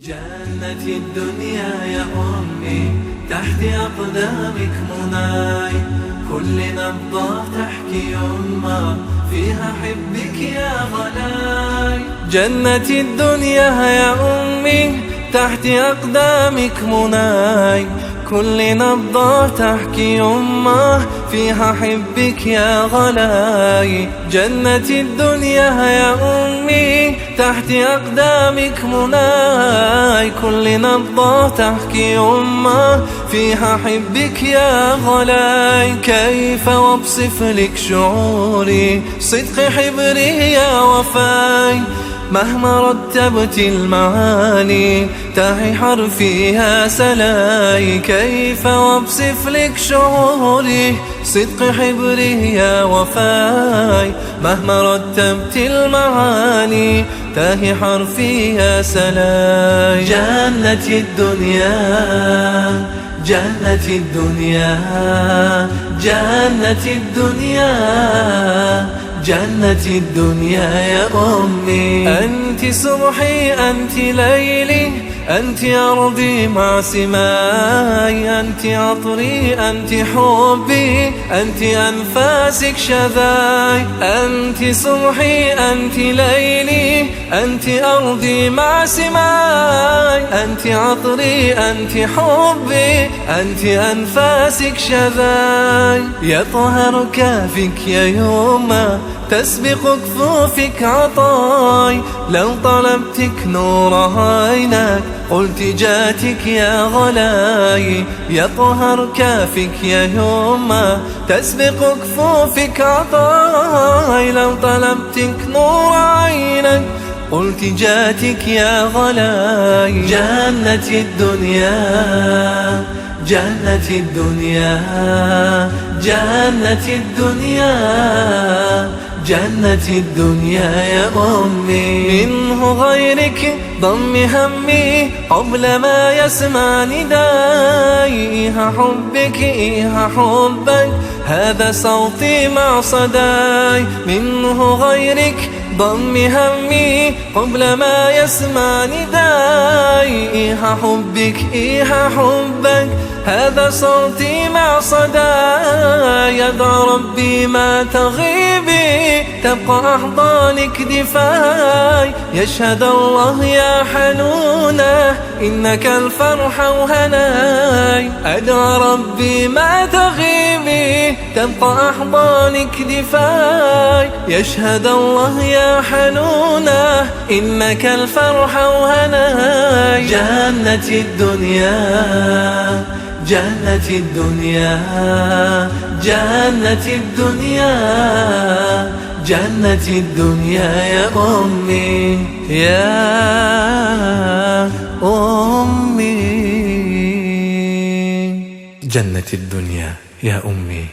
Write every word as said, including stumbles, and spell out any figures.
جنت الدنيا يا أمي، تحت أقدامك مناي. كل نبضة تحكي يما، فيها حبك يا غلاي. جنت الدنيا يا أمي، تحت أقدامك مناي. كل نبضة تحكي يما، فيها حبك يا غلاي. جنت الدنيا يا أمي، تحت أقدامك مناي. كل نبضة تحكي يما، فيها حبك يا غلاي. كيف وأوصف لك شعوري، صدق حبري يا وفاي. مهما رتبت المعاني، تاهي حرفي يا سلاي. كيف وأوصف لك شعوري، صدق حبري يا وفاي. مهما رتبت المعاني، تاهي حرفي يا سلاي. جنت الدنيا، جنت الدنيا، جنت الدنيا، جنت الدنيا يا أمي. أنت صبحي، أنت ليلي، أنت أرضي مع سماي، أنت عطري، أنت حبي، أنت أنفاسك شذاي. أنت صبحي، أنت ليلي، أنت أرضي مع سماي، أنت عطري، أنت حبي، أنت أنفاسك شذاي. يطهر كافك يا يما، تسبق كفوفك عطاي. لو طلبتك نور عينك، قلت جاتك يا غلاي. يطهر كافك يا يما، تسبق كفوفك عطاي. لو طلبتك نور عينك، قلت جاتك يا غلاي. جنت الدنيا، جنت الدنيا، جنت الدنيا، جنت الدنيا يا أمي. منه غيرك ضم همي قبل ما يسمع نداي. إيها حبك، إيها حبك، هذا صوتي مع صداي. منه غيرك ضم همي قبل ما يسمع نداي. إيها حبك، إيها حبك، هذا صوتي مع صداي. أدعو ربي ما تغيبي، تبقى أحضانك دفاي. يشهد الله يا حنونة، إنك الفرحة وهناي. أدعو ربي ما تغيبي، تبقى أحضانك دفاي. يشهد الله يا حنونة، إنك الفرحة وهناي. جنت الدنيا، جنت الدنيا، جنت الدنيا، جنت الدنيا يا أمي، يا أمي. جنت الدنيا يا أمي.